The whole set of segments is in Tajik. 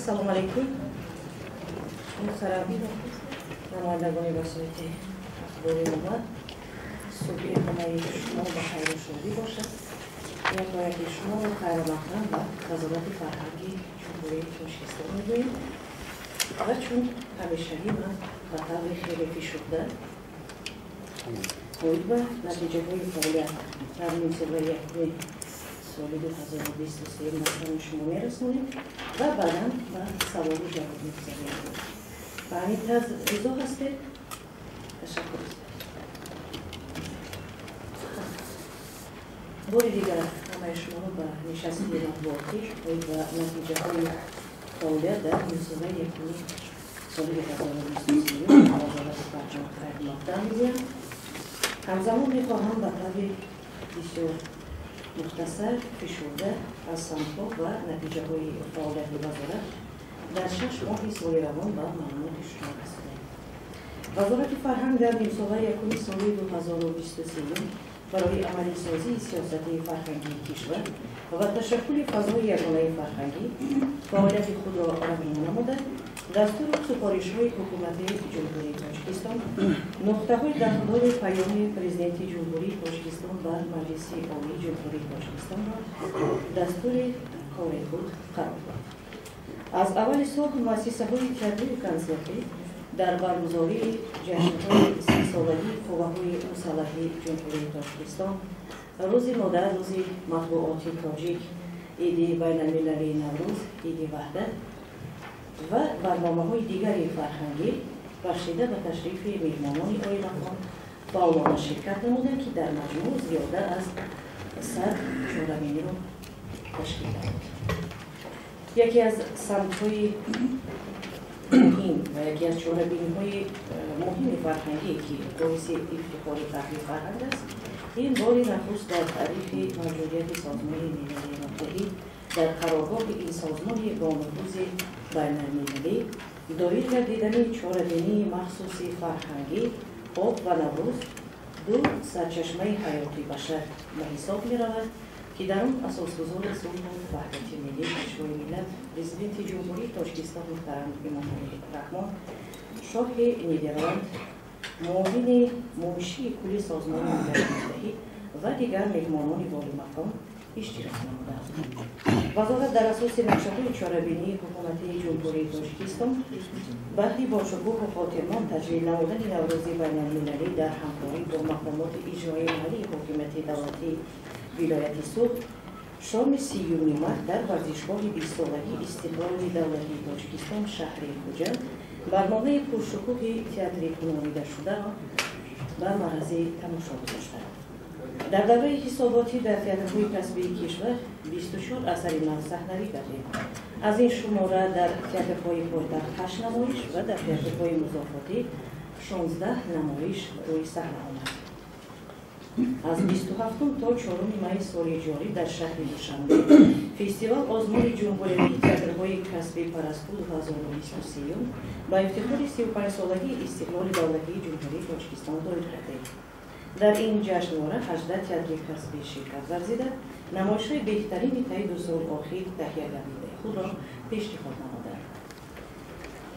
Ассалому алайкум. Муҳтарам намояндагони васоити ахбори омма, субҳи ҳамаи шумо ба хайру шодӣ бошад. Якояки шуморо хайрмақдам ба Вазорати фарҳанги Ҷумҳурии Тоҷикистон мегӯем ва чун ҳамешагӣ ман ба таври хеле фишурда оид ба натиҷаҳои фаъолият дар нимсолаи якуми соли 2023 ба самъи шумо мерасонем ва баъдан ба саволу ҷавоб мегузарем. Ба ҳамин тарз ризо ҳастед? Ташаккур. Бори дигар ҳамаи шуморо ба нишасти матбуотӣ оид ба натиҷаҳои фаъолият дар нимсолаи якуми соли 2023 Вазорати фарҳанг хайрмақдам мегӯям. Ҳамзамон мехоҳам ба таври бисёр мухтасар, фишурда аз самтҳо ва натиҷаҳои фаъолияти вазорат дар 6 моҳи соли равон ба маълумоти шумо расонем. Вазорати фарҳанг дар нимсолаи якуми соли 2023 барои амалисозии сиёсати фарҳангии кишвар ва ташаккули фазои ягонаи фарҳангӣ фаъолияти худро равона намуда, дастуру супоришҳои Ҳукумати Ҷумҳурии Тоҷикистон, нуқтаҳои дахлдори Паёми Президенти Ҷумҳурии Тоҷикистон ба Маҷлиси Олии Ҷумҳурии Тоҷикистонро дастури кори худ қарор дод. Аз аввали сол муассисаҳои театрию консертӣ дар баргузории ҷашнҳои 30-солагии Қувваҳои мусаллаҳи Ҷумҳурии Тоҷикистон, Рӯзи модар, Рӯзи матбуоти тоҷик, Иди байналмилалии Наврӯз, Иди Ваҳдат ва барномаҳои дигари фарҳангӣ, бахшида ба ташрифи меҳмонони олимақом, фаъолона ширкат намуданд, ки дар маҷмӯъ зиёда аз 100 чорабиниро ташкил дод. Яке аз самтҳои муҳим ва яке аз чорабиниҳои муҳими фарҳангӣ, ки боиси ифтихори аҳли фарҳанг аст, ин бори нахуст дар таърихи мавҷудияти Созмони Милали Муттаҳид дар қароргоҳи ин созмони бонуфузи байналмилалӣ доир гардидани чорабинии махсуси фарҳангӣ «Об ва Наврӯз — ду сарчашмаи ҳаёти башар» ба ҳисоб меравад, ки дар он асосгузори сулҳу ваҳдати миллӣ, Пешвои миллат, Президенти Ҷумҳурии Тоҷикистон муҳтарам Эмомалӣ Раҳмон, шоҳи Нидерланд, муовини муншии кулли Созмони Милали Муттаҳид ва дигар меҳмонони волимақом иштирок намуданд. Вазорат дар асоси нақшаҳои чорабинии Ҳукумати Ҷумҳурии Тоҷикистон баҳри бошукӯҳу хотирмон таҷлил намудани Наврӯзи байналмилалӣ дар ҳамкорӣ бо мақомоти иҷроияи маҳаллии ҳокимияти давлатии вилояти Суғд шоми 30-уми март дар варзишгоҳи 20-солагии истиқлоли давлатии Тоҷикистон, шаҳри Хуҷанд, барномаи пуршукӯҳи театри кунонидашударо ба маърази тамошо гузоштанд. Дар давраи ҳисоботӣ дар театрҳои касбии кишвар 24 асари нав саҳнавӣ гардид. Аз ин шумора дар театрҳои пойтахт ҳашт намоиш ва дар театрҳои музофотӣ 16 намоиш рӯи саҳна омад. Аз 27-ум то 4-уми майи соли ҷорӣ дар шаҳри Душанбе фестивал озмуни ҷумҳуриявии театрҳои касбии «Парасту» 2023 ба ифтихори 35-солагии истиқлоли давлатии Ҷумҳурии Тоҷикистон доир гардид. Дар ин ҷашнвора 18 театри касбӣ ширкат варзида, намоишҳои беҳтарини таи 2 соли охир таҳия гардидаи худро пешниҳод намуданд.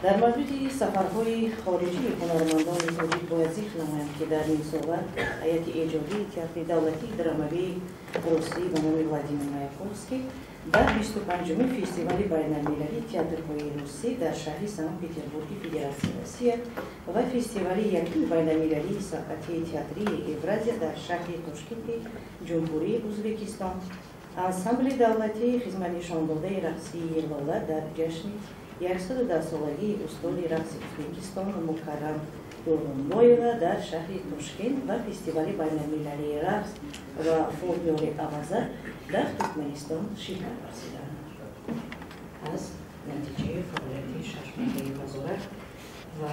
Дар мавриди сафарҳои хориҷии ҳунармандони тоҷик бояд зикр намоям, ки дар нимсола ҳайати эҷодии Театри давлатии драмавии русӣ ба номи Владимир Маяковский дар 25-умин фестивали байналмилалии театрҳои русӣ дар шаҳри Санкт Петербурги Федератсияи Россия ва фестивали якуми байналмилалии санъати театрии Евразия дар шаҳри Тошкенти Ҷумҳурии Ӯзбекистон, ансамбли давлатии хизматнишондодаи рақсии «Лола» дар ҷашни 110-солагии устоди рақси Ӯзбекистон Мукаррам Турғунбоева дар шаҳри Тошкент ва фестивали байналмилалии рақс ва фолклори «Аваза» дар Туркманистон ширкат варзиданд. Аз натиҷаи фаъолияти 6-моҳаи вазорат ва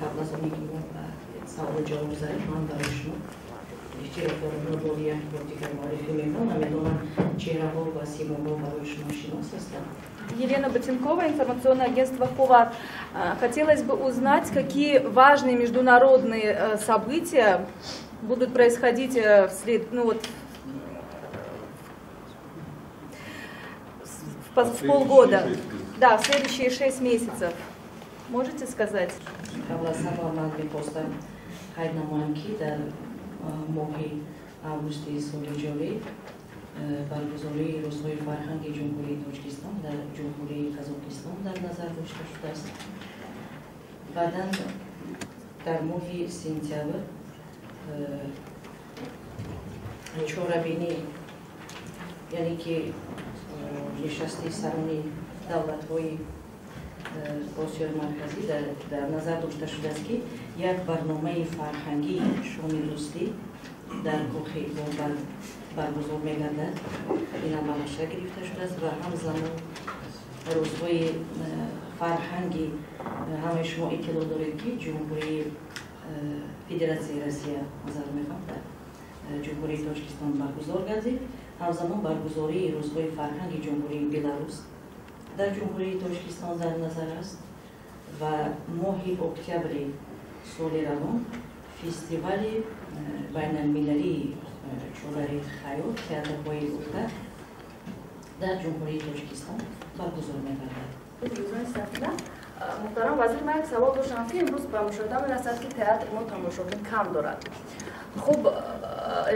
қабл аз оне ки мо ба саволу ҷавоб гузарем, ман барои шумо иштирокдоронро бори як бор дигар муаррифӣ мекунам. Намедонам, чеҳраҳо ва симоҳо барои шумо шинос ҳастанд. Елена Ботенкова, информационное агентство «Ховар». Хотелось бы узнать, какие важные международные события будут происходить вслед, ну вот, в В полгода. Да, в следующие 6 месяцев. Можете сказать? Қабл аз ҳама ман мехостам қайд намоям, ки дар моҳи августи соли ҷорӣ баргузории Рӯзҳои фарҳанги Ҷумҳурии Тоҷикистон дар Ҷумҳурии Қазоқистон дар назар дошта шудааст. Баъдан дар моҳи сентябр чорабинӣ, яъне ки нишасти сарони давлатҳои Осиёи Марказӣ дар назар дошта шудааст, ки як барномаи фарҳангии шоми дӯстӣ дар кохи Бобар баргузор мегардад. Инам ба нақша гирифта шудааст. Ва ҳамзамон рӯзҳои фарҳанги, ҳамаи шумо иттилоъ доред, ки Ҷумҳурии Федератсияи Россия, назар мехоҳам, дар Ҷумҳурии Тоҷикистон баргузор гардид. Ҳамзамон баргузории Рӯзҳои фарҳанги Ҷумҳурии Беларус дар Ҷумҳурии Тоҷикистон дар назар аст. Ва моҳи октябри соли равон фестивали байналмилалии чораи хаёл, театрҳои гуфта дар Ҷумҳурии Тоҷикистон баргузор мегардад. Муҳтарам вазир, ман як савол доштам, ки имрӯз ба мушоҳида мерасад, ки театр мо тамошобин кам дорад. Хуб,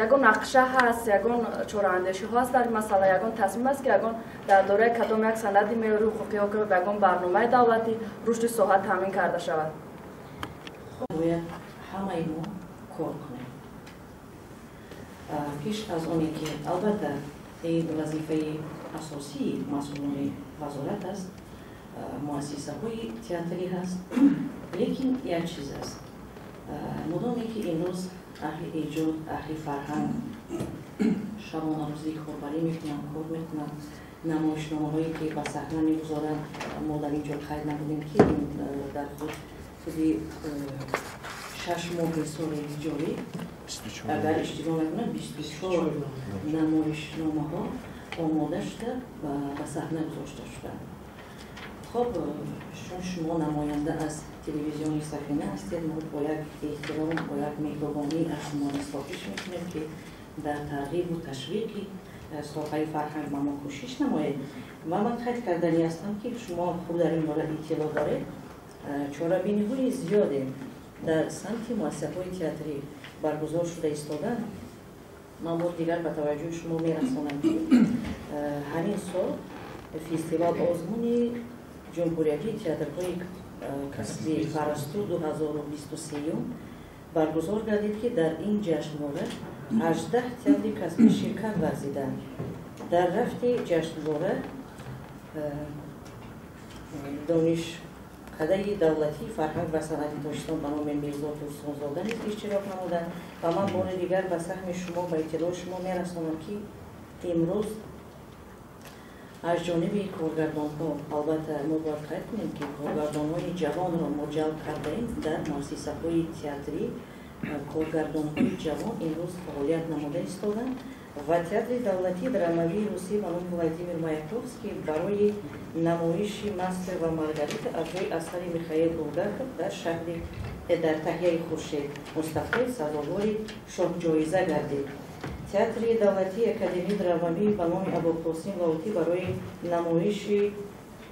ягон нақша ҳаст, ягон чораандешиҳо ҳаст дар ин масъала, ягон тасмим аст, ки ягон дар дораи кадом як санади меъёри ҳуқуқӣ ё ки ягон барномаи давлатӣ рушди соҳа таъмин карда шавад? Бояд ҳамаи мо кор кунем. Пеш аз оне ки, албатта, ин вазифаи асосии масъулони вазорат аст, муассисаҳои театрӣ ҳаст, лекин як чиз аст: мудоме ки имрӯз аҳли эҷод, аҳли фарҳанг шабонарӯзӣ корбарӣ мекунанд, кор мекунанд, намоишномаҳое ки ба саҳна мегузоранд, мо дар ин ҷо қайд набудем, ки дар худи 6 моҳи соли ҷорӣ, агар иштибоҳ накунам, 24 намоишномаҳо омода шуда ба саҳна гузошта шуданд. Хоб, чун шумо намоянда аз телевизиони Сафина ҳастед, мо бо як эҳтиром, бо як меҳрубонӣ аз шумо низ хоҳиш мекунем, ки дар тарғибу ташвиқи соҳаи фарҳанг ба мо кӯшиш намоед. Ва ман қайд кардани ҳастам, ки шумо хуб дар ин бора иттилоъ доред, чорабиниҳои зиёде дар самти муассисаҳои театрӣ баргузор шуда истоданд. Ман бор дигар ба таваҷҷӯҳи шумо мерасонам, ки ҳамин сол фестивал озмуни ҷумҳуриявии театрҳои касбии «Парасту» 2023 баргузор гардид, ки дар ин ҷашнвора 18 театри касбӣ ширкат варзиданд. Дар рафти ҷашнвора Донишкадаи давлатии фарҳанг ва санъати Тоҷикистон ба номи Мирзо Турсунзода низ иштирок намуданд. Ва ман бори дигар ба саҳми шумо, ба иттилои шумо мерасонам, ки имрӯз аз ҷониби коргардонҳо, албатта, мо бояд қайд кунем, ки коргардонҳои ҷавонро мо ҷалб кардаем. Дар муассисаҳои театрӣ коргардонҳои ҷавон имрӯз фаъолият намуда истоданд. Ва Театри давлатии драмавии русӣ ба номи Владимир Маяковский барои намоиши «Мастер ва Маргарита» аз рӯи асари Михаил Булгаков дар шаҳри дар таҳияи Хуршед Мустафоев сазовори шоҳҷоиза гардид. Театри давлатии академии драмавӣ ба номи Абулқосим Лоҳутӣ барои намоиши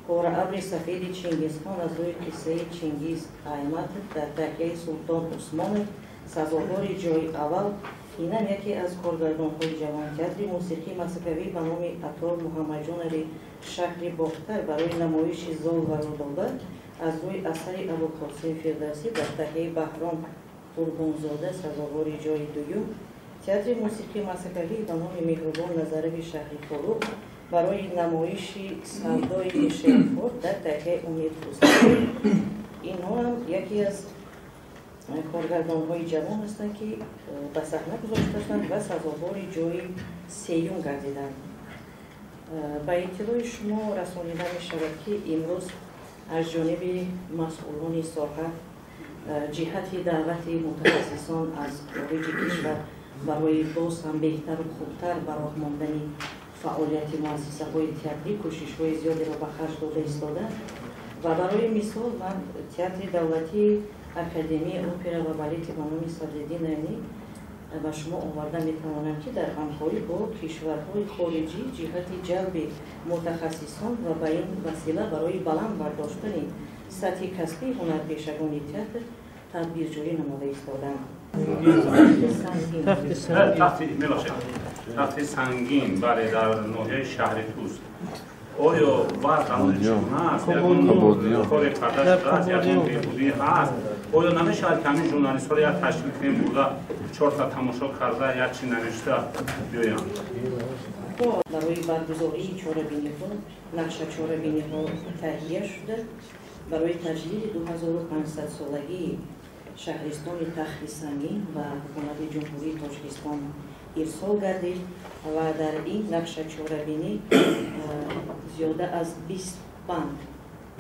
«Пораабри сафеди Чингизхон» аз рӯи қиссаи Чингиз Айтматов дар таҳияи Султон Усмонов сазовори ҷои аввал, инам яке аз коргардонҳои ҷавон. Театри мусиқии Москвавӣ ба номи Атор Муҳаммадҷонови шаҳри Бохтар барои намоиши «Зол ва Рудоба» аз рӯи асари Абулқосим Фирдавсӣ дар таҳияи Баҳром Қурбонзода сазовори ҷои дуюм. Театри мусиқии Москвавӣ ба номи Меҳрубон Назарови шаҳри Хоруғ барои намоиши «Савдои Мишел» дар таҳияи Умед Хусравӣ, инҳоам яке аз коргардонҳои ҷавон ҳастанд, ки ба саҳна гузошта шуданд ва сазовори ҷои сеюм гардиданд. Ба иттилои шумо расонида мешавад, ки имрӯз аз ҷониби масъулони соҳа ҷиҳати даъвати мутахассисон аз хориҷи кишвар барои боз ҳам беҳтару хубтар ба роҳ мондани фаъолияти муассисаҳои театрӣ кӯшишҳои зиёдеро ба харҷ дода истода. Ва барои мисол ман Театри давлатии академияи опера ва балети ба номи Садриддин Айнӣ ба шумо оварда метавонам, ки дар ҳамкорӣ бо кишварҳои хориҷӣ ҷиҳати ҷалби мутахассисон ва ба ин васила барои баланд бардоштани сатҳи касбии ҳунарпешагони театр тадбирҷӯӣ намуда истоданд. Тахти Сангин, бале, дар ноҳияи шаҳри Тӯс. Оё вазъ ҳанӯз чӣ гуна аст? Кори карда шудааст, ягон беҳбудӣ ҳаст? Оё намешавад, ки ҳамин журналистҳоро як ташкил кунем, бурда чорта тамошо карда, як чи навишта биёянд? Барои баргузории чорабиниҳо нақша чорабиниҳо таҳия шуда, барои таҷлили 2500-солагии шаҳристони Тахти Сангин ва Ҳукумати Ҷумҳурии Тоҷикистон ирсол гардид ва дар ин нақша чорабинӣ зиёда аз 20 банд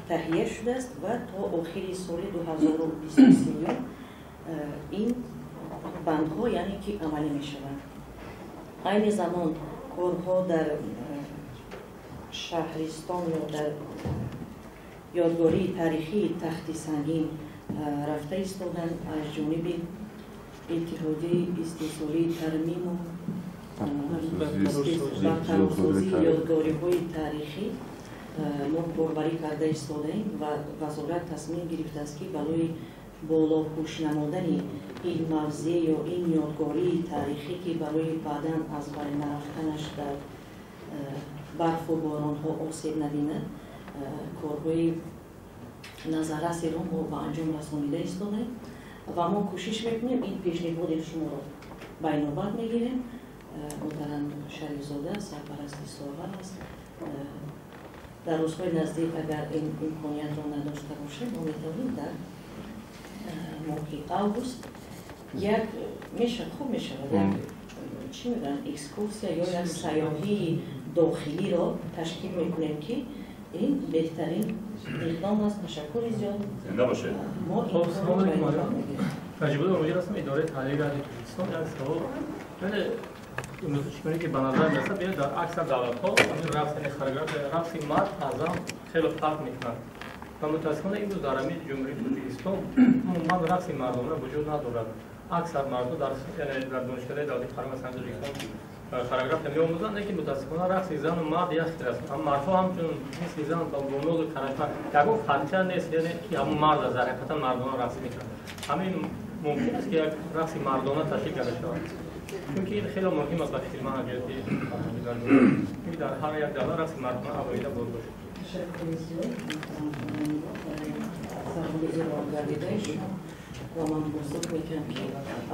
таҳия шудааст ва то охири соли 2023 ин бандҳо яъне ки амалӣ мешаванд. Айни замон корҳо дар шаҳристон ё дар ёдгории таърихии Тахти Сангин рафта истоданд аз ҷониби Иттиҳодияи истеҳсолии тармиму барқарорсозии ёдгориҳои таърихӣ мо корбарӣ карда истодаем ва вазорат тасмим гирифтааст, ки барои болопӯш намудани ин мавзеъ ё ин ёдгории таърихӣ, ки барои баъдан аз байн нарафтанаш дар барфу боронҳо осеб набинад, корҳои назаррасеро мо ба анҷом расонида истодаем ва мо кӯшиш мекунем ин пешниҳоди шуморо байнобат мегирем. Муҳтарам Шарифзода сарпарасти соҳа аст. Дар рӯзҳои наздик агар ин имкониятро надошта бошем, мо метавонем дар моҳи август як мешавад, хуб мешавад, як чӣ мегӯянд, экскурсия ё як сайёҳии дохилиро ташкил мекунем, ки ин беҳтарин иқдом аст. Ташаккури зиёд. Зинда бошед. Мо ин корро байнобат мегирем. Наҷибулло муҷир ҳастам, идораи таҳрири радиои Тоҷикистон. Як савол. Яъне имрӯз чӣ кунед, ки ба назар мерасад, бинед, дар аксар давлатҳо ҳамин рақс, яъне хореография, рақси мард аз зан хеле фарқ мекунад ва мутаассифона имрӯз дар ҳамин Ҷумҳурии Тоҷикистон умуман рақси мардона вуҷуд надорад. Аксар мардҳо дар донишкадаи давлатии фарҳанг ва санъати Тоҷикистон хореография меомӯзанд, лекин мутаассифона рақси зану мард як хел аст. Мардҳо ҳамчун мисли зан бо нозу карашма ягон фарқият нест, яъне ки ҳамон мард аст, дар ҳақиқатан мардона рақс мекунад. Ҳамин мумкин аст, ки як рақси мардона ташкил карда шавад, чунки ин хеле муҳим аст ба фикри ман, ҷиҳати чунки дар ҳар як давлат рақси мардона алоҳида боз бошад. Ташаккури зиёд, барои саволи ироагардидаи шумо ва ман посух мекунам, ки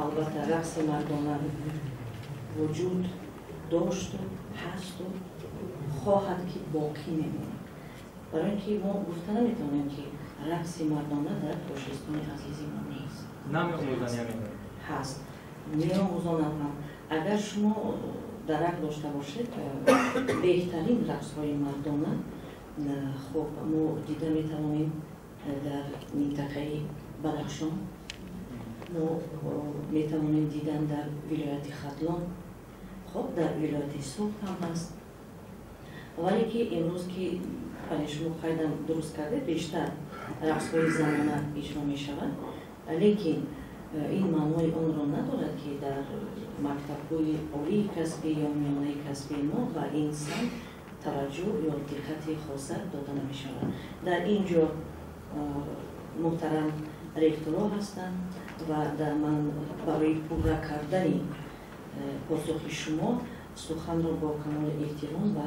албатта рақси мардона вуҷуд дошту ҳасту хоҳад ки боқӣ мемонад, барои ин ки мо гуфта наметавонем, ки рақси мардона дар Тоҷикистони азизи мо нест. Намеомӯзанд яъне? Ҳаст, меомӯзонанд ҳам. Агар шумо дарак дошта бошед, беҳтарин рақсҳои мардона хуб мо дида метавонем дар минтақаи Бадахшон, мо метавонем дидан дар вилояти Хатлон, хуб дар вилояти Суғд ҳам ҳаст. Вале ки имрӯз ки бале шумо қайдам дуруст кардед, бештар рақсҳои занона иҷро мешавад, лекин ин маънои онро надорад, ки дар мактабҳои олии касбӣ ё миёнаи касбии мо ба ин самт таваҷҷӯҳ ё диққати хоса дода намешавад. Дар ин ҷо муҳтарам ректорҳо ҳастанд ва дар ман барои пурра кардани посухи шумо суханро бо камоли эҳтиром ба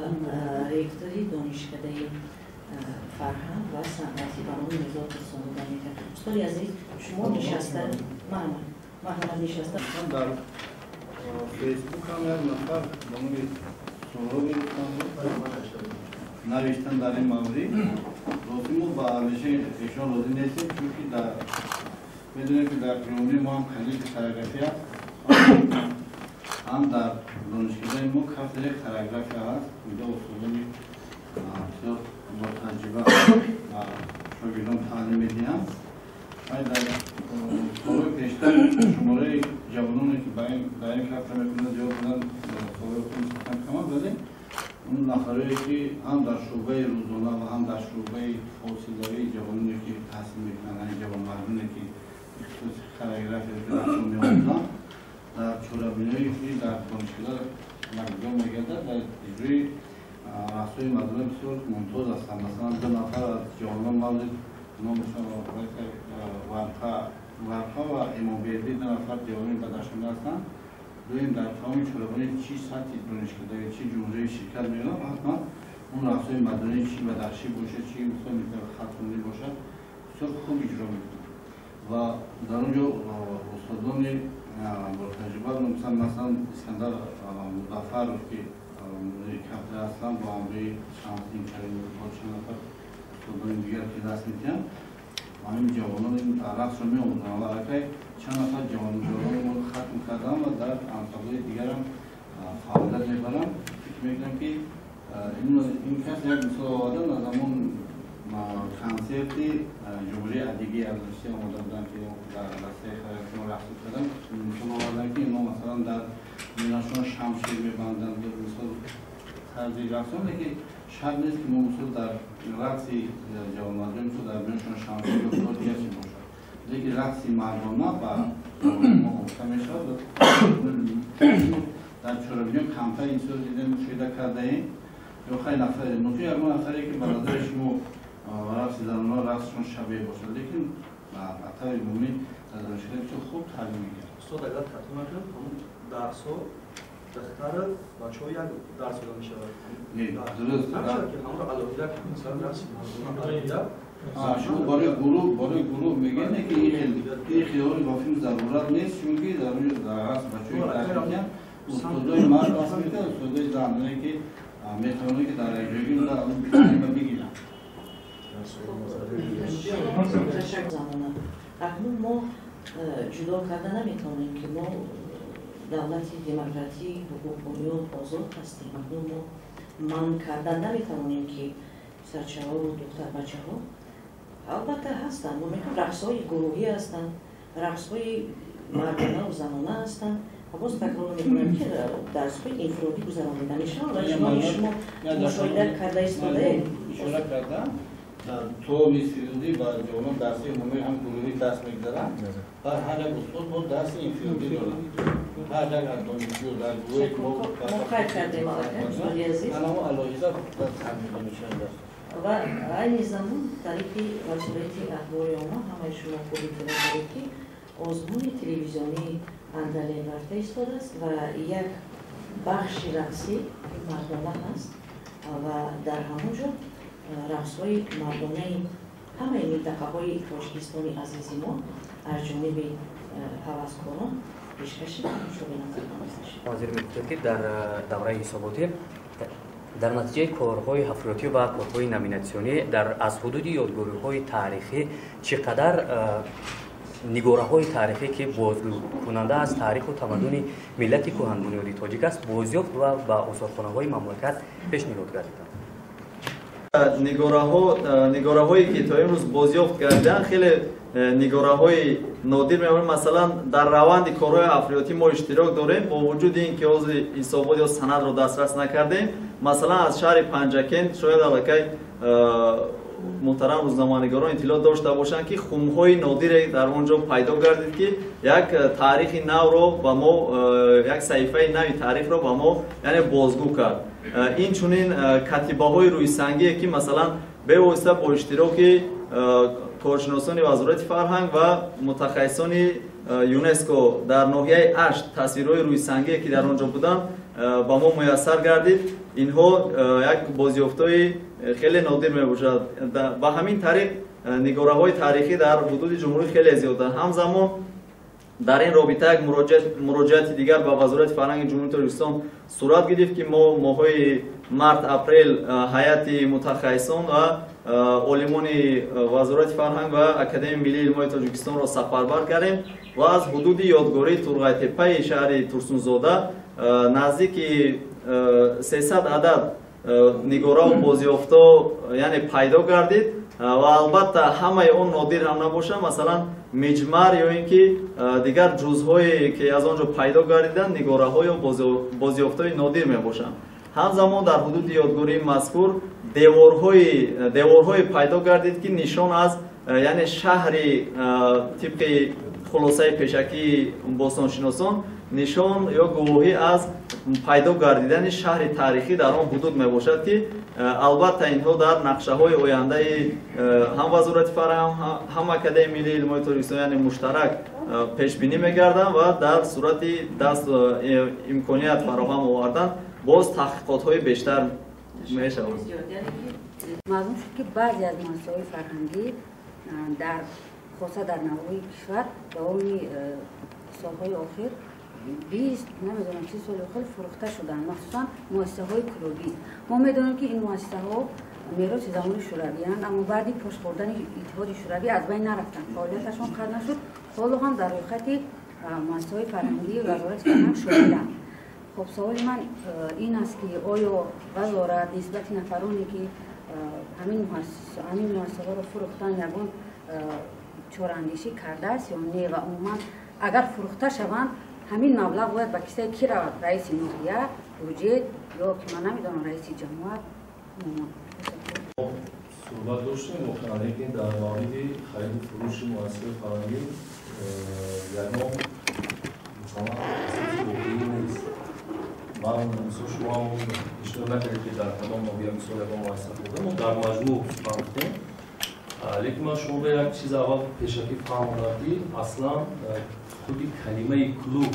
ректори донишкадаи фарҳанг ва санъати ба номи Мирзо Турсунзода мекардам. Устоди азиз, шумо нишаста, марҳамат, нишаста. Дар Фейсбук ҳам як нафар ба номи Суҳроби навиштан дар ин маврид. Розӣ мо ба андешаи эшон розӣ нестем, чунки дар медонем, ки дар ҷумҳурии мо ҳам калиди хореография аст, ҳам дар донишкадаи мо кафедраи хореография ҳаст. Инҷо устодони бисёр ботаҷриба ба шогирдон таълим медиҳанд. Вай дар солҳои пештар шумораи ҷавононе, ки дар ин кафедра мекунанд, зиёд буданд, солҳои охир нисбатан каманд, вале он нафарое, ки ҳам дар шӯъбаи рӯзона ва ҳам дар шӯъбаи фосилавии ҷавононе, ки таҳсил мекунанд, яъне ҷавонмардоне, ки ихтисоси хореография ки дарсон меомӯзанд, Дар чорабиниҳое ки дар донишгоҳ баргузор мегардад, дар иҷрои рақсҳои мардона бисёр мумтоз ҳастанд. Масалан, 2 нафар аз ҷавонон мавзид номашон Варқа ва Имомбердӣ, 2 нафар ҷавонони бадахшонӣ ҳастанд. Дуюм, дар тамоми чорабинӣ чи сатҳи донишгоҳӣ, чи ҷумҳурӣ ширкат мекунанд, ҳатман он рақсҳои мардонӣ чи бадахшӣ бошад, чи хатунӣ бошад, бисёр хуб иҷро мекунанд. Ва дар он ҷо устодони ботаҷриба, масалан Искандар Музаффаров, ки мудири кафедра ҳастанд, бо ҳамроҳи Шамсиддин Каримов бо чанд нафар устодони дигар ки дарс медиҳанд, ҳамин ҷавонон ин рақсро меомӯзанд. Ва аллакай чанд нафар ҷавонони мо хатм карданд ва дар ансамблҳои дигарам фаъолият мебаранд. Фикр мекунам, ки ин кас як мисол овардан аз ҳамон консерти ҷумҳурии Адигӣ аз Русия омода буданд, ки дар дастаи характеро рақс карданд. Мисол оварданд, ки инҳо масалан дар миёнашон шамшер мебанданд, мисол тарзи рақсон, лекин шарт нест, ки мо мисол дар рақси ҷавонмардон мисол дар миёнашон шамшер ё кор дигар чиз бошад, лекин рақси мардона ба мо омӯхта мешавад. Дар чорабиниҳо камтар ин чизро дидем, мушоҳида кардаем. Ё хай нафаре мумкин ягон нафаре, ки ба назари шумо рақси занона рақсшон шабеҳ бошад, лекин ба таври умумӣ дар донишгоҳ бисёр хуб таълим мегирад. Устод, агар хато накунам, ҳамон дарсҳо духтару бачаҳо як дарс дода мешавад? Не, дуруст. Ки ҳамонро алоҳида, масалан рақси мардона алоҳида. Шумо барои гурӯҳ мегӯед, ки ин хиёли ба филм зарурат нест, чунки дар рақс бачаҳои дарс медиҳанд, устодои мард рақс медиҳанд, устодои зан, ки метавонанд, ки дар якҷоягӣ бигиранд. Акнун мо ҷудо карда наметавонем, ки мо давлати демократӣ, ҳуқуқбунёд, озод ҳастем. Акнун мо манъ карда наметавонем, ки писарчаҳову духтарбачаҳо албатта ҳастанд. Мо мехоҳем, рақсҳои гурӯҳӣ ҳастанд, рақсҳои мардонаву занона ҳастанд. Ва боз такрор мекунам, ки дарсҳои инфиродӣ гузаронида мешаванд ва чуноне шумо мушоҳида карда истодаед. Ишора кардам, то нисфирӯзӣ ба ҷавонон дарси умумӣ ҳам гурӯҳӣ дарс мегузаранд ва ҳар як устод бо дарси инфиродӣ дорад. Ҳар як аз донишҷӯ дар гурӯҳе ки мо қайд кардем, аллакай, устоди азиз, анамо алоҳида таълим дода мешавад дарс. Ва айни замон тариқи василаи ахбори омма ҳамаи шумо хуб иттилоъ доред, ки озмуни телевизионии Андалеб рафта истодааст ва як бахши рақсӣ мардона ҳаст ва дар ҳамон ҷо рақсҳои мардонаи ҳамаи минтақаҳои Тоҷикистони азизи мо аз ҷониби ҳаваскорон пешкаши тамошобинон мешавад. Ҳозир мегуфтед, ки дар давраи ҳисоботӣ дар натиҷаи корҳои ҳафриётӣ ва корҳои номинатсионӣ дар аз ҳудуди ёдгориҳои таърихӣ чӣ қадар нигораҳои таърихӣ, ки бозгӯкунанда аз таъриху тамаддуни миллати кӯҳанбунёди тоҷик аст, бозёфт ва ба осорхонаҳои мамлакат пешниҳод гардиданд? Нигораҳое ки то имрӯз бозёфт гардиданд, хеле нигораҳои нодир мебошанд. Масалан, дар раванди корҳои ҳафриётӣ мо иштирок дорем, бо вуҷуди ин ки ҳозир ҳисобот ё санадро дастрас накардем. Масалан, аз шаҳри Панҷакент шояд аллакай муҳтарам рӯзноманигорон иттилоъ дошта бошанд, ки хумҳои нодире дар он ҷо пайдо гардид, ки як таърихи навро ба мо, як саҳифаи нави таърихро ба мо, яъне, бозгӯ кард. Инчунин катибаҳои рӯйсангие, ки масалан бевосита бо иштироки коршиносони Вазорати фарҳанг ва мутахассисони ЮНЕСКО дар ноҳияи Ашт тасвирҳои рӯйсангие, ки дар он ҷо буданд, ба мо муяссар гардид. Инҳо як бозёфтҳои хеле нодир мебошад. Ба ҳамин тариқ нигораҳои таърихӣ дар ҳудуди ҷумҳурӣ хеле зиёданд. Ҳамзамон дар ин робита як муроҷиати дигар ба Вазорати фарҳанги Ҷумҳурии Тоҷикистон сурат гирифт, ки мо моҳҳои март, апрел ҳайати мутахассисон ва олимони Вазорати фарҳанг ва Академияи миллии илмҳои Тоҷикистонро сафарбар кардем ва аз ҳудуди ёдгории Турғайтеппаи шаҳри Турсунзода наздики 300 адад нигораву бозёфтҳо, яъне, пайдо гардид. Ва албатта ҳамаи он нодир ҳам набошад. Масалан, миҷмар ё ин ки дигар ҷузъҳое, ки аз он ҷо пайдо гардиданд, нигораҳо ё бозёфтҳои нодир мебошанд. Ҳамзамон дар ҳудуди ёдгории мазкур деворҳое пайдо гардид, ки нишон аз, яъне, шаҳри, тибқи хулосаи пешакии бостоншиносон, Нишон ё гувоҳӣ аз пайдо гардидани шаҳри таърихӣ дар он ҳудуд мебошад, ки албатта инҳо дар нақшаҳои ояндаи ҳам Вазорати фарҳанг, ҳам Академияи миллии илмҳои Тоҷикистон, яъне муштарак пешбинӣ мегарданд ва дар сурати даст имконият фароҳам овардан боз таҳқиқотҳои бештар мешавад. Маълум шуд, ки баъзе аз муассисаҳои фарҳангӣ дар хоса дар навоҳии кишвар давоми солҳои охир, 20, намедонам, 30 соли охир фурӯхта шуданд, махсусан муассисаҳои клубӣ. Мо медонем, ки ин муассисаҳо мероси замони шӯравиянд, аммо баъди пош хӯрдани Иттиҳоди Шӯравӣ аз байн нарафтанд, фаъолияташон қатъ нашуд, ҳоло ҳам дар рӯйхати муассисаҳои фарҳангии Вазорати фарҳанг шомиланд. Хуб, саволи ман ин аст, ки оё вазорат нисбати нафароне, ки ҳамин муассисаҳоро фурӯхтанд, ягон чораандешӣ кардааст ё не, ва умуман агар фурӯхта шаванд, ҳамин маблағ бояд ба кисаи кӣ равад? Раиси ноҳия, буҷет ё ки ман намедонам, раиси ҷамоат? Суҳбат доштем воқеан, лекин дар мавриди хариду фурӯши муассисаи фарҳангӣ ягон, масалан, асоси воқеӣ нест. Ман, мисол, шумо ҳам ишора накардед, ки дар кадом ноҳия, мисол, ягон муассиса хӯрда. Мо дар маҷмӯъ сухан гуфтем, лекин ман шуморо як чиз аввал пешакӣ фаҳмонам, ки аслан худи калимаи клуб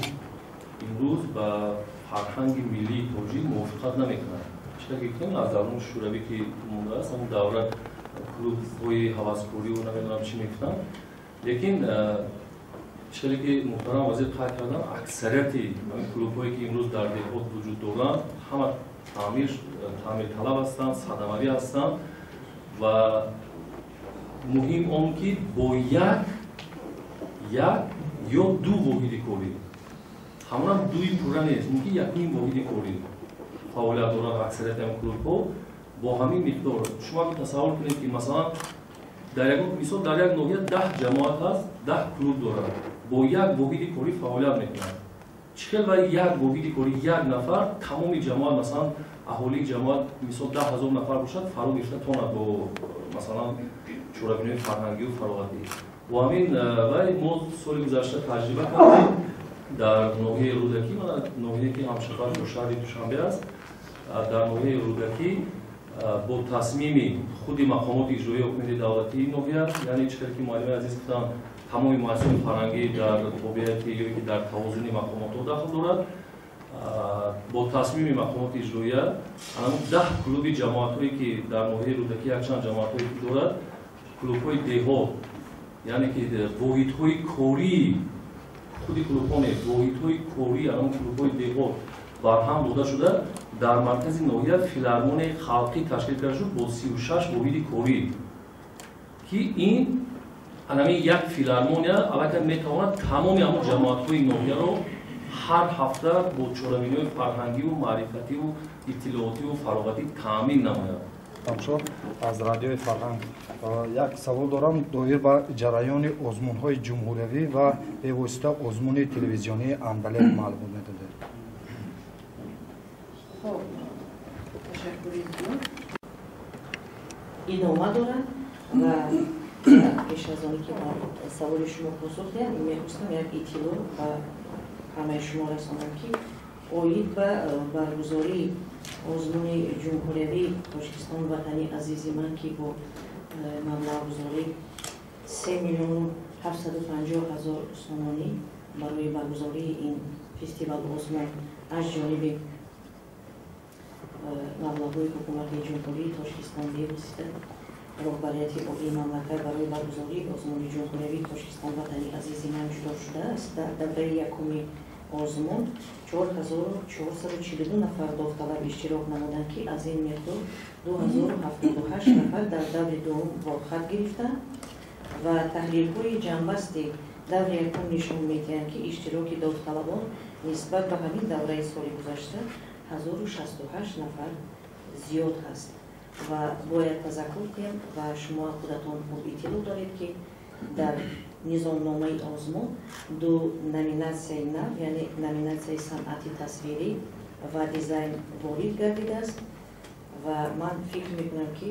имрӯз ба фарҳанги миллии тоҷик мувофиқат намекунад. Чӣ ки гуфтем, аз даврони шӯравӣ ки мондааст, ҳамон давра клубҳои ҳаваскорию намедонам чӣ мегуфтанд. Лекин чӣ ки муҳтарам вазир қайд карданд, аксарияти ҳамин клубҳое, ки имрӯз дар деҳот вуҷуд доранд, ҳама таъмирталаб ҳастанд, садамавӣ ҳастанд ва муҳим он ки бо як ё ду воҳиди корӣ, ҳамонам дуи пурра нест, мумкин якним воҳиди корӣ фаъолият доранд аксарияти ҳамин клубҳо. Бо ҳамин миқдор шумо тасаввур кунед, ки масалан дар як мисол дар як ноҳия 10 ҷамоат ҳаст, 10 клуб дорад, бо як воҳиди корӣ фаъолият мекунад. Чӣ хел ва як воҳиди корӣ, як нафар тамоми ҷамоат, масалан аҳолии ҷамоат мисол 10 000 нафар бошад, фаро гирифта тонад бо, масалан, чорабиниҳои фарҳангию фароғатӣ? Бо ҳамин вай мо соли гузашта таҷриба кардем дар ноҳияи Рӯдакӣ, ноҳияе ки ҳамшафар бо шаҳри Душанбе аст. Дар ноҳияи Рӯдакӣ бо тасмими худи мақомоти иҷроии ҳукумати давлатии ноҳия, яъне чӣ хел ки муаллимаи азиз гуфтанд, тамоми муассисаҳои фарҳангӣ дар тобеияти ё ки дар тавозуни мақомотҳо дахл дорад, бо тасмими мақомоти иҷроия 10 клуби ҷамоатҳое, ки дар ноҳияи Рӯдакӣ якчанд ҷамоатҳое дорад, клубҳои деҳот, яъне ки воҳидҳои кории худи клубҳо не, воҳидҳои кории анам клубҳои деҳот барҳам дода шуда, дар маркази ноҳия филармонияи халқӣ ташкил карда шуд бо 36 воҳиди корӣ, ки ин анами як филармония аллакай метавонад тамоми ҳамон ҷамоатҳои ноҳияро ҳар ҳафта бо чорабиниҳои фарҳангиву маърифативу иттилоотиву фароғатӣ таъмин намояд. Тамшо аз Радиои Фарҳанг. Як савол дорам доир ба ҷараёни озмунҳои ҷумҳуриявӣ ва бевосита озмуни телевизионии Андалеб маълумот медодед. Хоб, ташаккури зиёд. Идома дорад ва пеш аз оне ки ба саволи шумо посух диҳам, мехостам як иттилоъ ба ҳамаи шумо расонам, ки оид ба баргузории озмуни ҷумҳуриявии Тоҷикистон Ватани азизи ман, ки бо маблағгузории 3 750 000 сомонӣ барои баргузории ин фестивал озмун аз ҷониби маблағҳои ҳукумати Ҷумҳурии Тоҷикистон, бевосита роҳбарияти олии мамлакат барои баргузории озмуни ҷумҳуриявии Тоҷикистон Ватани азизи ман ҷудо шудааст, дар давраи якуми озмун 4442 нафар довталаб иштирок намуданд, ки аз ин миқдор 2078 нафар дар даври дуввум роҳхат гирифтанд ва таҳлилҳои ҷамъбасти даври якум нишон медиҳанд, ки иштироки довталабон нисбат ба ҳамин давраи соли гузашта 1068 нафар зиёд ҳаст. Ва бояд тазаккур кунем, ва шумо худатон хуб иттилоъ доред, ки дар низомномаи озмун ду номинатсияи нав, яъне номинатсияи санъати тасвирӣ ва дизайн ворид гардидааст. Ва ман фикр мекунам, ки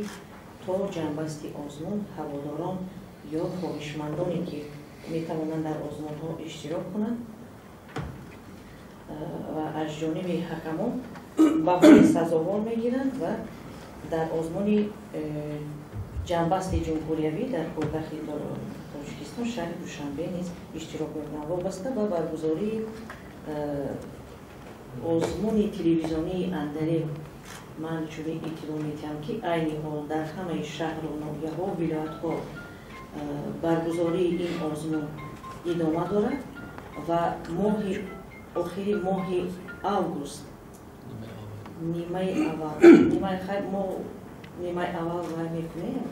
то ҷамъбасти озмун ҳаводорон ё хоҳишмандоне, ки метавонанд дар озмунҳо иштирок кунанд. ва аз ҷониби ҳакамон баҳои сазовор мегиранд ва дар озмуни ҷанбасти ҷумҳуриявӣ дар пойтахти Тоҷикистон шаҳри Душанбе низ иштирок мекунанд. Вобаста ба баргузории озмуни телевизионии Андалеб ман чунин иттилоъ медиҳам, ки айни ҳол дар ҳамаи шаҳру ноҳияҳо, вилоятҳо баргузории ин озмун идома дорад ва моҳи охири моҳи август нимаи аввал нимаи аввал вай мекунем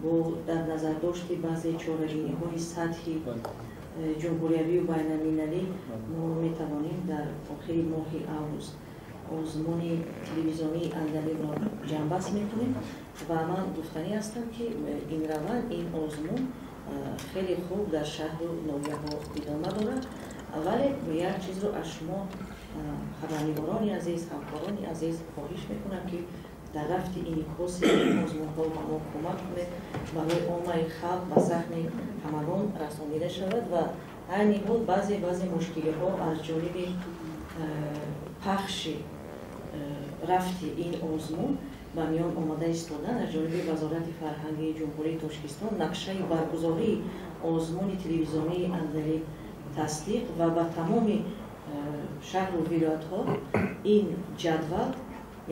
бо дар назардошти баъзе чорабиниҳои сатҳи ҷумҳуриявию байналмилалӣ мо метавонем дар охири моҳи август озмуни телевизионии Андалебро ҷамъбаст мекунем ва ман гуфтанӣ ҳастам, ки ин раванд, ин озмун хеле хуб дар шаҳру ноҳияҳо идома дорад. Вале як чизро аз шумо хабарнигорони азиз, ҳамкорони азиз хоҳиш мекунам, ки дар рафти инъикоси озмунҳо ба мо кӯмак кунед, барои оммаи халқ ба саҳми ҳамагон расонида шавад ва айни ҳол баъзе мушкилиҳо аз ҷониби пахши рафти ин озмун ба миён омада истодан. Аз ҷониби Вазорати фарҳангии Ҷумҳурии Тоҷикистон нақшаи баргузории озмуни телевизионии Андалеб тасдиқ ва ба тамоми шаҳру вилоятҳо ин ҷадвал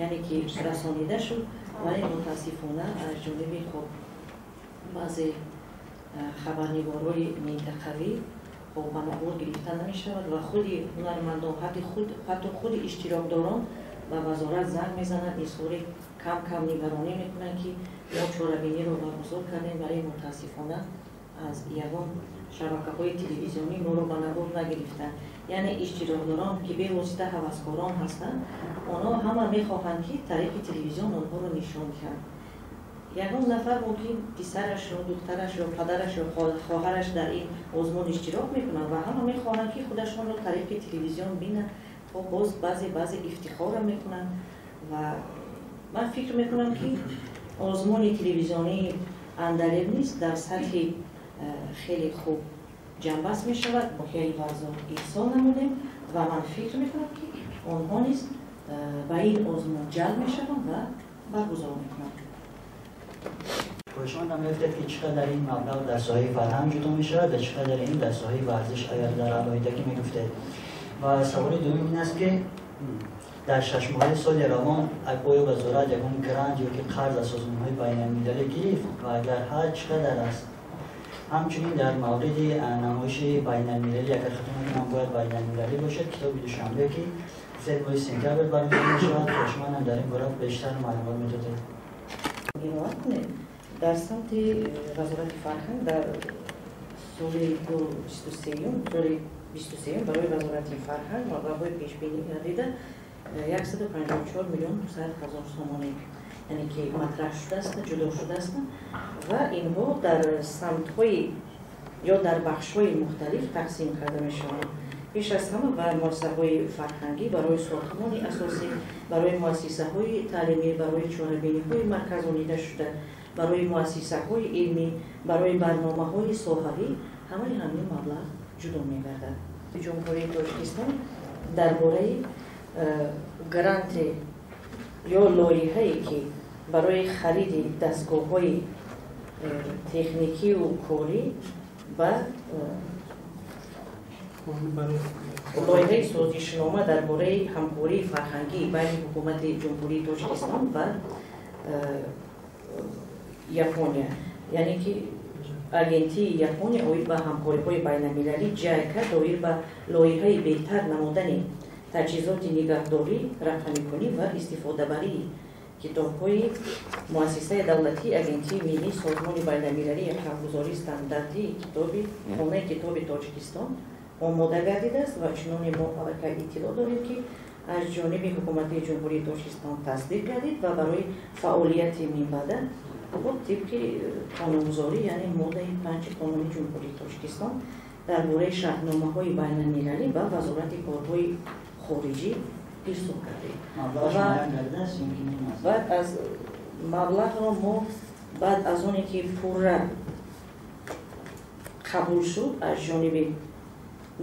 яъне ки расонида шуд, вале мутаассифона аз ҷониби хоб баъзе хабарнигорои минтақавӣ ба навор гирифта намешавад ва худи ҳунармандон, ҳатто худи иштирокдорон ба вазорат занг мезананд, изҳори кам-кам нигаронӣ мекунанд, ки мо чорабиниро баргузор кардем, вале мутаассифона аз ягон шабакаҳои телевизионӣ моро ба навор нагирифтанд. Яъне иштирокдорон, ки бевосита ҳаваскорон ҳастанд, онҳо ҳама мехоҳанд, ки тариқи телевизион онҳоро нишон диҳанд. Ягон нафар мумкин писарашро, духтарашро, падарашро, хоҳараш дар ин озмун иштирок мекунанд ва ҳама мехоҳанд, ки худашонро тариқи телевизион бинанд. Боз баъзе ифтихорро мекунанд ва ман фикр мекунам, ки озмуни телевизионии Андалеб низ дар сатҳи хеле хуб ҷамъбаст мешавад. Ноҳияи Варзоб ирсол намудем ва ман фикр мекунам, ки онҳо низ ба ин озмун ҷалб мешаванд ва баргузор мекунанд. Хоҳишмандам мегуфтед, ки чӣ қадар ин маблағ дар соҳаи фарҳанг ҷудо мешавад ва чӣ қадар ин дар соҳаи варзиш, агар дар алоҳидагӣ мегуфтед. Ва саволи дуюм ин аст, ки дар 6 моҳаи соли равон оё вазорат ягон грант ё ки қарз аз созмонҳои байналмилалӣ гирифт ва агар ҳа, чӣ қадар аст? Ҳамчунин дар мавриди намоиши байналмилалӣ, агар хато накунам, бояд байналмилалӣ бошад, китоби Душанбе, ки 3 моҳи сентябр баргузор мешавад, хоҳишмандам дар ин бора бештар маълумот медодед. Ироа кунед. Дар самти Вазорати фарҳанг дар соли 23 барои Вазорати фарҳанг маблағҳои пешбинӣ гардида 154 миллион 200 ҳазор сомонӣ, яъне ки матраҳ шудааст, ҷудо шудааст ва инҳо дар самтҳои ё дар бахшҳои мухталиф тақсим карда мешаванд. Пеш аз ҳама ба муассисаҳои фарҳангӣ барои сохтмони асосӣ, барои муассисаҳои таълимӣ, барои чорабиниҳои марказонида шуда, барои муассисаҳои илмӣ, барои барномаҳои соҳавӣ ҳамаи ҳамин маблағ ҷудо мегардад. Ҷумҳурии Тоҷикистон дар бораи гранте ё лоиҳае, ки барои хариди дастгоҳҳои техникию корӣ ба лоиҳаи созишнома дар бораи ҳамкории фарҳангӣ байни ҳукумати Ҷумҳурии Тоҷикистон ва Япония, яъне ки агентии Япония оид ба ҳамкориҳои байналмилалӣ ҷайка доир ба лоиҳаи беҳтар намудани таҷҳизоти нигаҳдорӣ, рақамикунӣ ва истифодабарии китобҳои муассисаи давлатии Агентии миллии Созмони байналмилалии рақамгузории стандартии китоби Хонаи китоби Тоҷикистон омода гардидааст ва чуноне мо аллакай иттилоъ дорем, ки аз ҷониби ҳукумати Ҷумҳурии Тоҷикистон тасдиқ гардид ва барои фаъолияти минбаъда хуб тибқи қонунгузорӣ, яъне моддаи 5 қонуни Ҷумҳурии Тоҷикистон дар бораи шартномаҳои байналмилалӣ ба Вазорати корҳои хориҷӣ ирсол кардем. Баъд аз маблағро мо баъд аз оне ки пурра қабул шуд аз ҷониби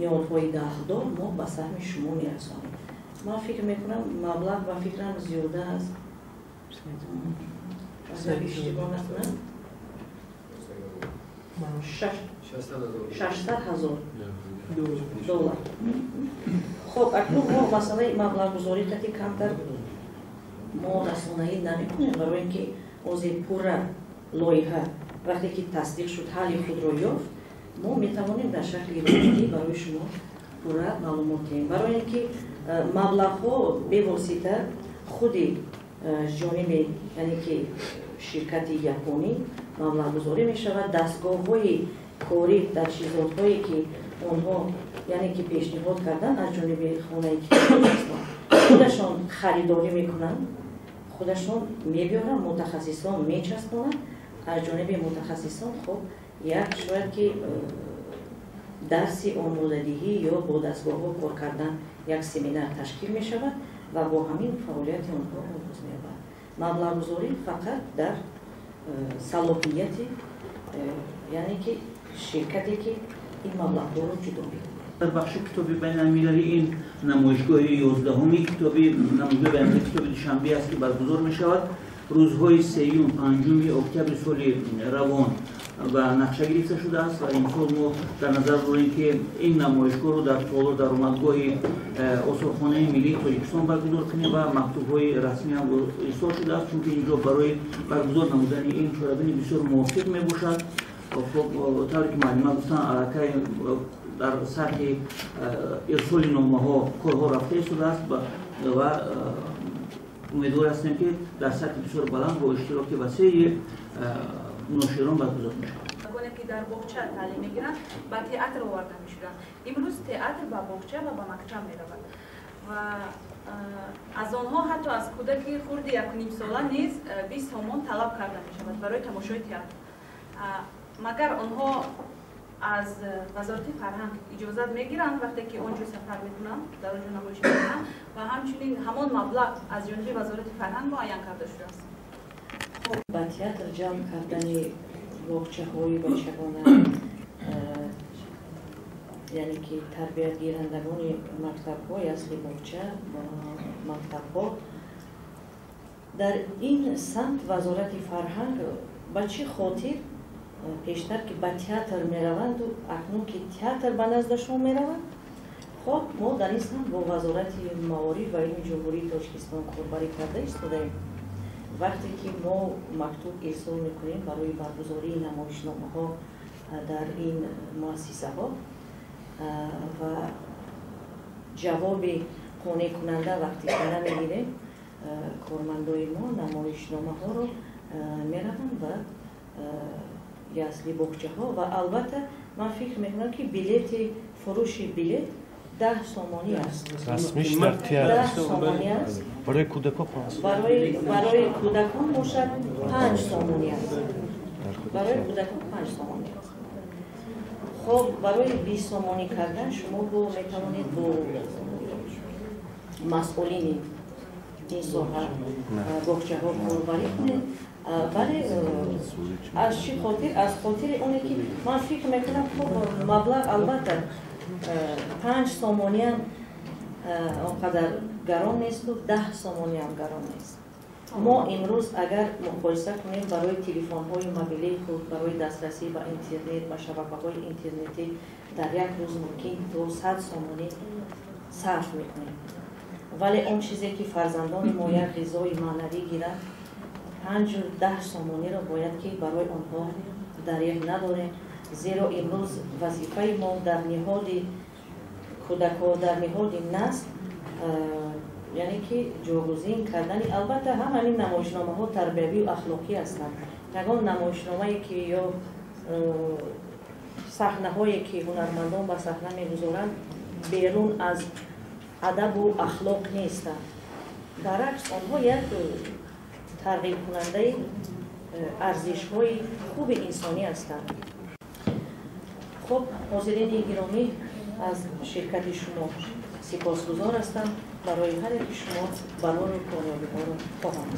ниҳодҳои дахлдор мо ба саҳми шумо мерасонем. Ман фикр мекунам, маблағ ба фикрам зиёда аст, иштибоҳ накунам, 600 000 доллар. Хоб, акнун мо масъалаи маблағгузорӣ қати камтар мо расонаӣ намекунем, барои ин ки ҳозир пурра лоиҳа вақте ки тасдиқ шуд, ҳалли худро ёфт, мо метавонем дар шакли рӯйхатӣ барои шумо пурра маълумот диҳем. Барои ин ки маблағҳо бевосита худи ҷониби, яъне ки ширкати японӣ маблағгузорӣ мешавад. Дастгоҳҳои корӣ, таҷҳизотҳое ки онҳо, яъне ки пешниҳод карданд аз ҷониби хонаи китоби худашон харидорӣ мекунанд, худашон мебиёранд, мутахассисон мечаспонанд. Аз ҷониби мутахассисон хоб як шояд ки дарси омодадиҳӣ ё бо дастгоҳҳо кор кардан як семинар ташкил мешавад ва бо ҳамин фаъолияти онҳо оғоз меёбад. Маблағгузорӣ фақат дар салоҳияти, яъне ки ширкате ки ин маблағҳоро ҷудо мекунад. Дар бахши китоби байналмилалӣ ин намоишгоҳи 11-уми китоби намоишгоҳи байналмилалии китоби Душанбе аст, ки баргузор мешавад. Рӯзҳои 3-5 октябри соли равон ба нақша гирифта шудааст ва имсол мо дар назар дорем, ки ин намоишгоҳро дар толор даромадгоҳи осорхонаи миллии Тоҷикистон баргузор кунем ва мактубҳои расмӣ ҳам ирсол шудааст, чунки инҷо барои баргузор намудани ин чорабинӣ бисёр мувофиқ мебошад. Хоб, тавре ки муаллима гуфтанд, аллакай дар сатҳи ирсоли номаҳо корҳо рафта истодааст ва умедвор ҳастем, ки дар сатҳи бисёр баланд бо иштироки васеи ноширон баргузор мешавад. Кӯдаконе ки дар боғча таълим мегиранд, ба театр оварда мешуданд. Имрӯз театр ба боғча ва ба мактаб меравад ва аз онҳо ҳатто аз кӯдаки хурди 1,5 сола низ 20 сомон талаб карда мешавад барои тамошои театр. Магар онҳо аз вазорати фарҳанг иҷозат мегиранд, вақте ки он ҷо сафар мекунанд, дар он ҷо намоиш мекунанд? Ва ҳамчунин ҳамон маблағ аз ҷониби вазорати фарҳанг муайян карда шудааст? Ба театр ҷалб кардани боғчаҳои бачагона, яъне ки тарбиятгирандагони мактабҳо, ясли, боғча, мактабҳо, дар ин самт вазорати фарҳанг ба чӣ хотир пештар ки ба театр мераванду акнун ки театр ба наздашон мераванд? Хоб, мо дар ин самт бо вазорати маориф ва илми Ҷумҳурии Тоҷикистон корбарӣ карда истодаем. Вақте ки мо мактуб ирсол мекунем барои баргузории намоишномаҳо дар ин муассисаҳо ва ҷавоби қонеъкунанда вақте ки намегирем, кормандои мо намоишномаҳоро мераванд ва ясли, боғчаҳо. Ва албатта ман фикр мекунам, ки билети, фурӯши билет 10 сомонӣ аст. Расмиш дар театр. 10 сомонӣ аст. Барои кӯдакон Барои кӯдакон бошад, 5 сомонӣ аст. Барои кӯдакон 5 сомонӣ аст. Хоб, барои 20 сомонӣ кардан шумо бо метавонед бо масъулини ин соҳа, боғчаҳо корбарӣ кунед. Вале аз чӣ хотир? Аз хотири оне ки ман фикр мекунам, хоб, маблағ албатта 5 сомониам он қадар гарон несту 10 сомониам гарон нест. Мо имрӯз агар муқоиса кунем, барои телефонҳои мобилии худ, барои дастрасӣ ба интернет, ба шабакаҳои интернетӣ дар як рӯз мумкин то 100 сомонӣ сарф мекунем. Вале он чизе ки фарзандони мо як ғизои маънавӣ гиранд, 5-у 10 сомониро бояд ки барои онҳо дареғ надорем, зеро имрӯз вазифаи мо дар ниҳоди кӯдакҳо, дар ниҳоди насл, яъне ки ҷойгузин кардани, албатта ҳамаи намоишномаҳо тарбиявию ахлоқӣ ҳастанд. Ягон намоишномае ки ё саҳнаҳое ки ҳунармандон ба саҳна мегузоранд, берун аз адабу ахлоқ нестанд. Баръакс, онҳо як тарғибкунандаи арзишҳои хуби инсонӣ ҳастанд. Хуб, ҳозирини гиромӣ, аз ширкати шумо сипосгузор ҳастам. Барои ҳар яки шумо барору комёбиҳоро хоҳам.